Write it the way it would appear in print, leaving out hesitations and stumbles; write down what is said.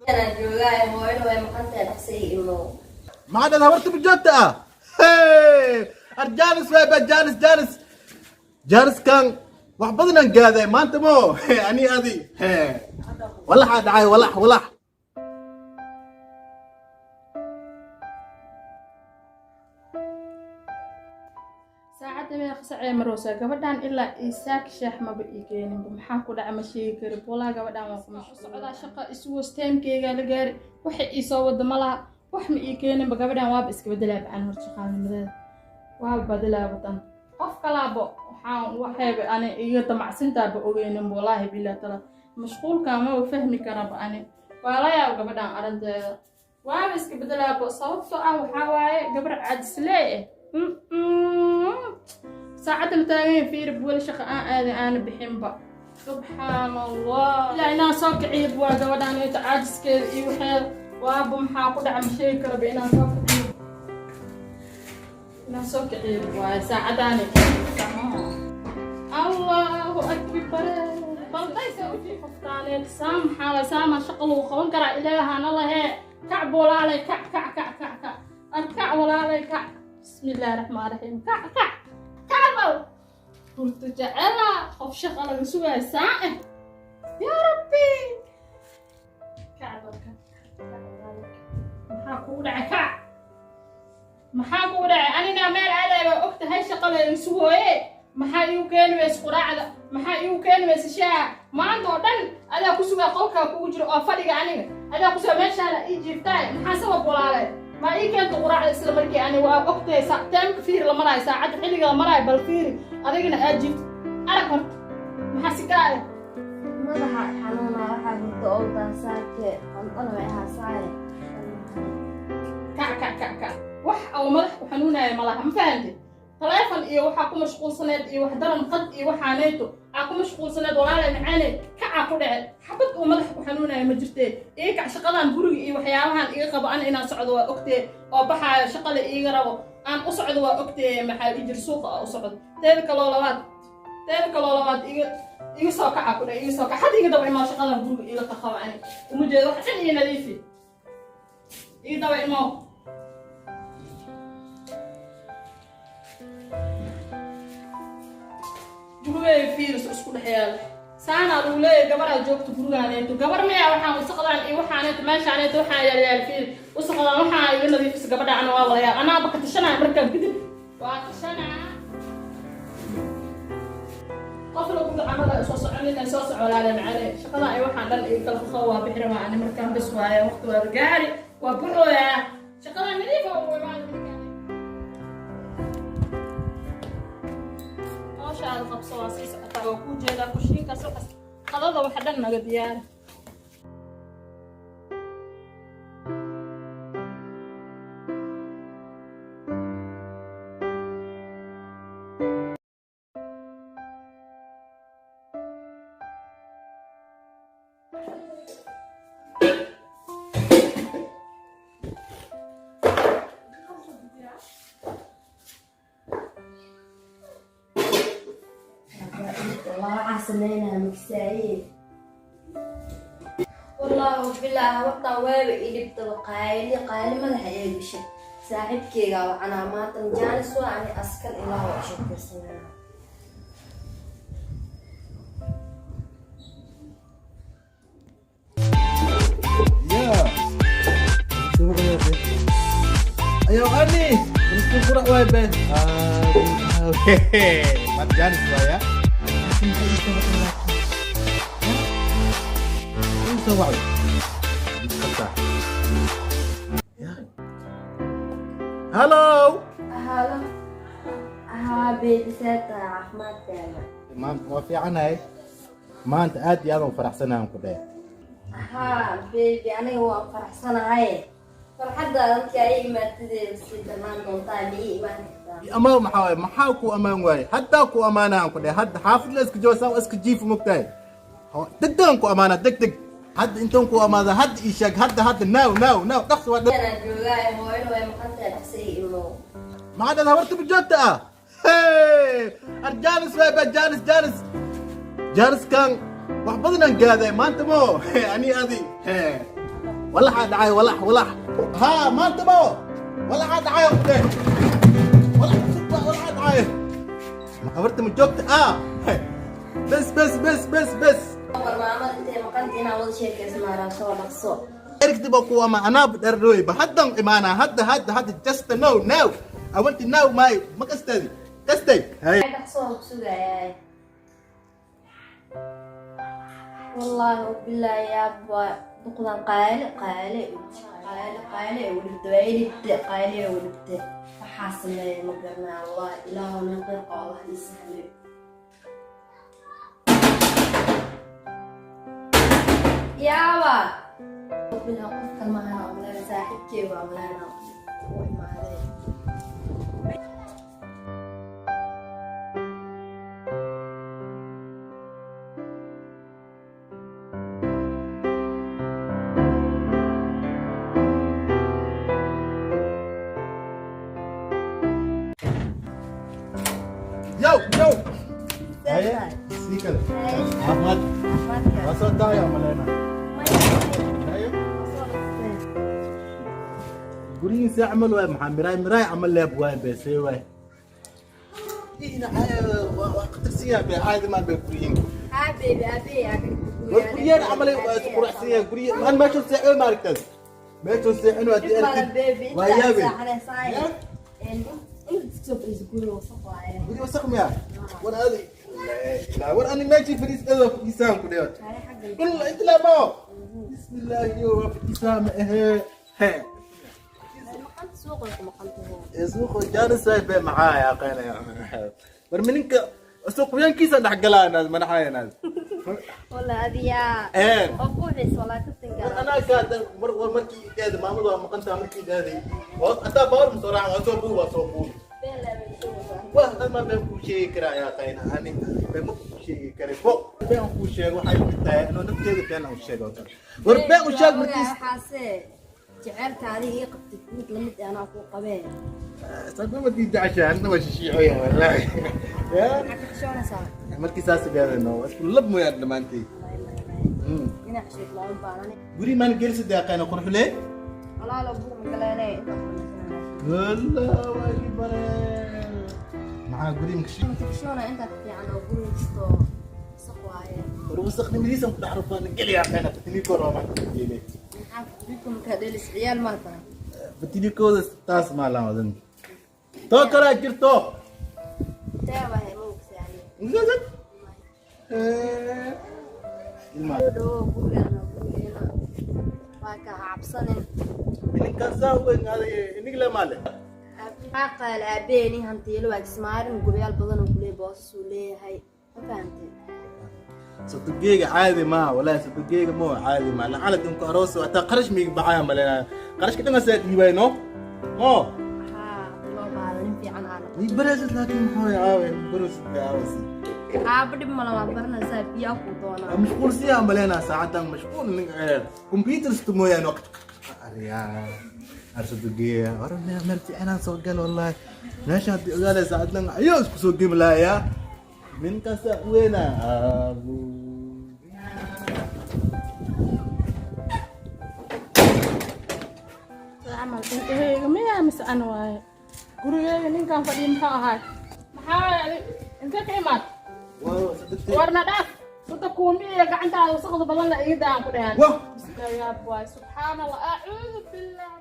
Anaa joogaayo, hooyana way maqan tahay, dhaqso ii imow. Maxaa dhada, habarta ma joogta ah? Arjaanis waay ba, jaanis jaanis jaaniskan wax badanaan gaaday maanta mo ani adi walaxaa dhacay, walax walax. Saacadda meeqa sacee marowsaa? Gabadhan ilaa isaak sheex maba ii keeninba. Maxaa ku dhaca? Ma sheegi kari walaa. Gabadhan waa kuma socdaa shaqa isuwas taamkeygaa la gaari, waxa ii soo wada ma laha, wax ma ii keeninba. Gabadhan waaba iska bedelaa bacan hor, shaqaalnimadeeda waaba bedelaa wadan qof kalaaba. Waxaan waxayba ani iga damacsintaaba ogeyninba, walaahi bilaa tala mashquulka maba fahmi karaba. Ani waa la yaab gabadhan arrinteeda, waaba iska bedelaaba, sababtoo ah waxaa waaye gabar cadislee eh. Saacadda la taagan fiiri, weli shaqa aan aadan aana bixinba. Subxaan Allah, ilaa inaan soo kiciyo waa gabadhaan inta caajiskeeda iyo waxeeda waaba. Maxaa ku dhaca? Ma sheegi karaba. Inaan soo kiciyo, inaan soo kiciyo waaye saacadaani. Allahu akbar, baldaysa ujiifaftaaneed. Saa maxaa waay? Saamaa shaqa lagu qaban karaa? Ilaahana lahee. Kac walaalay, kac kac kac kac kac, arkac walaalay, kac. Bismi illaahi raxmaan raxiim, kac kac kacbow. Hurdo jecela qof shaqa laga sugaayo saa eh. Yaa rabbi, kac dalka, maxaa kugu dhacay? Kac, maxaa kugu dhacay? Anina meel aaday baa og tahay, shaqa laga sugooye. Maxaa iigu keeni weyse quraacda? Maxaa iigu keeni weyse shaaha? Maanta oo dhan adaa ku sugaa, qolkaa kugu jiro oo fadhiga aniga adaa ku sugaa, meeshaana ii jiiftaay. Maxaa sabab walaale? Ma ii keento quraacda isla markii? Ani waa ogtahay taamka fiiri la maraayo, saacadda xilliga la maraayo, bal fiiri adigana aad jiifto. Arag horta, maxaa si kaa ah? Madaxa xanuuna, waxaa hurdo oo daasaake qandhana way ahaasaaye. Kac kac kac kac, wax oo madax ku xanuunaya malaha, ma fahamtid? Taleefon iyo waxaa ku mashquulsaneed iyo wax daran qad iyo waxaaneeto aa ku mashquulsaneed. Walaalay macaane, kacaa ku dhace. Xabad uu madax ku xanuunaya ma jirtee. Ii kac, shaqadan guriga iyo waxyaabahan iga qabo an inaan socdo waa ogtee, oo baxaayo shaqada iiga rabo aan u socdo waa ogtee. Maxaa ii jir suuqa aa u socdo? Teeda kaloo labaad, teeda kaloo labaad, iga iga soo kaca ku dhace, iga soo kac. Had iga daba imaa, shaqadan guriga iga qaqaba ani uma jeedo, wax dhan iyo nadiifi, iga daba imaa. Gurigay fiiris isku dhex yaala, saanaa lagu leeyahay gabaraa joogto gurigaaneeto. Gabar miya? Waxaan wasaqdaan iyo waxaaneeto meeshaaneeto waxaa yaal yaal, fiiri wasaqdaan, waxaa iga nadiifisa gabadha. Ana waa walayaa, anaaba ka tashanaya markaan kadib waa tashanaa. Qof lagu camal ay soo soconin ay soo socolaale macane. Shaqada ay waxaan dhan iyo kala qabo waa bixi rabaa ani markaan, bes waaye, waqti waa gaari, waa buxooyaa. Shaqada nadiifa ugu imaada markaan, hawshaada qabso, waa sii socotaa, waa kuu jeedaa kushiinkaas, waxaas qadada waxa dhan naga diyaari. Wallah waxaa sameynaya maksaaye, wallaahi bilaahi waqtan waaba idhibtaba, qayli qayli madaxa ee gashay. Saaxiibkeyga wacanaa maatan jaanis waa ani askan ilaa waa sheekaysanaya. Ya. Ayo ani, isku qurac waay be. Mat jaanis waaya. Ii soo wacday. Ya. Hello. Halo, haa baby, see tahay? Caafimaadkeena? Maanta waa fiicanahay. Maanta aad iyo aad aan u faraxsanahay aan ku dhahay. Haa baby, aniga waan faraxsanahay. Farxadda markii ay imaatideeda sii darnaan doontaa. Ma ii imaan kartaa? Amaan maxaa waaye? Maxaa ku amaan waaye? Haddaa ku amaanaa aan ku dhahay. Hadda xaafid la iska jooga, saa iska jiif mogtahay. Degdegan ku amaanaa, degdeg. Hadda intaan ku amaada, hadda ii sheeg, hadda hadda, now now now, dhaqso waa. Anaa joogaayo, hooyana way maqan tahay, dhaqso ii imow. Maxaa dhada, habarta ma joogta ah? Arjaanis waay ba, jaanis jaanis jaaniskan wax badanaan gaaday maanta mo ani adi. Walaxaa dhacay, walax walax. Haa, maanta mo walaxaa dhacay ku dheh, walax cusub, walaxaa dhacay. Habarta ma joogta? Ah, bes bes bes bes bes. War maamad intay maqanta inaan wada sheekaysanaa, soo dhaqso. Erigti ba kuwa ma anaa dharroy ba haddan imaana, hadda hadda hadda, just now now, I want to know my ma kastadi kastay hay. Dhaqso, waan ku sugayaa. Wallaahi bilaahi, yaabba, duqdan qaale qaale qaale qaale ee welibta waa ilibte, qaale ee welibte. Waxaa sameeya ma garanaa. Wallahi, ilaahu nin qeyr qaba wax ii sahliyo. Yaaba bilaa, qofkan mahana umaleyn, saaxiibkey waa umaleyn u imaadee. Yo yo, haye, sii kale, caafimaad waa soo daaya maleyna. Haye, gurigiisa camal waay, maxaa miraay miraay camal leeb waay, beesee waay, waa qatarsiyaa be, caadi maan bay guriyiin. Haa baby, aabbe. War guriyeen camal waa isku quraxsan yahay guriye. Maan meesha seexo, maaragtaas meesha seexin waa Dhib badan baby. Waa yaabe. Inta Guri wasaq miya? War adi war ani meeshii fadhiistada fadhiisaan ku dheer dhul inta laa mao. Bismillaahi, yo, waa fadhiisaa ma ahee he. Suuqa jaanisay be, maxaa yaaqeynaya? War mininka suuqyaankiisa dhex galaanaad manaxayanaad. Ee war anaa kaa mar war markii idhaahda maamadu waa maqantaa, markii idhaahday hataa baawar ma soo raacan, waa soo buur, waa soo buur. Wah, dad ma been kuu sheegi karaa yaa qayna? Ani been ma kuu sheegi kare bo, been kuu sheego waxay mid tahay inuu nafteeda been aan u sheego. War been u sheeg markiis. Jaceylka adiga ii qabtid mid lamid anaa kuu qabee. Sababa dii jeceshahay anna waa shishiicoya wallaahi. Ya. Maxaa ka xishoonaysaa? Markii saas idhahdeen isku lab mooyaan dhammaantay. Inaa xishood looma baahnane. Guri maan gelisa deeqayna qurxule. Walaalo, buur ma galeene. Walla waa ii bareen, maxaa guri makashi? Inta xishoona intaa ka fiican oo guri kastoo wasaq waaye. War wasaqnimadiisan ku dhex rufaan geli yaaqayna batiliiko rooma geele. Maxaa guriga markaa dhelis ciyaal maa tahay? Batilikooda taas maa laan wadan, too kalaa jirto. Teebahay ma ogsaani. Ilma. Soo dhawow gurigaana, gurigeena waa ka cabsanin. Ninkan saa weyn aaday inigle maale. Maxaa qaal aabeeni hantiilo waa kismaarin, guryaal badan oo kuleey boosas uu leeyahay, ma fahantay? Sodogeyga caadi maa walaahi, sodogeyga ma waa caadi maa lacala dinku aroos hataa qarash miiga baxaya maleynaya, qarashka dhan asaa dhiibayno mo. Haa, hadii loo baahdo nin fiican aa noqon. Ni barasid, laakiin maxaa caawe barasid caawasi. Aaba dhib mala, waad baranaysaa, biyaa kuu doonaa. Mashquul siyaa maleynaa saacadan, mashquul nin computers tu mooyaan waqt aryaa arsodogeya. War meel fiicanaan soo gal wallahi, meesha haddii ogaanay saacadan ayuu isku soo gemi lahayaa ninkaasa weyna abu. Camal intahayga miyaa mise an waaye gurigeyga ninkan fadhiya muxuu ahaay? Maxaa waaye intee ka imaad? Warna dhaaf sota kuumiya, gacantaada wasaqda badan la iga daan ku dhahaan. Wah. Bismillah, yaab waay, subxaan Allah, acuudu billah.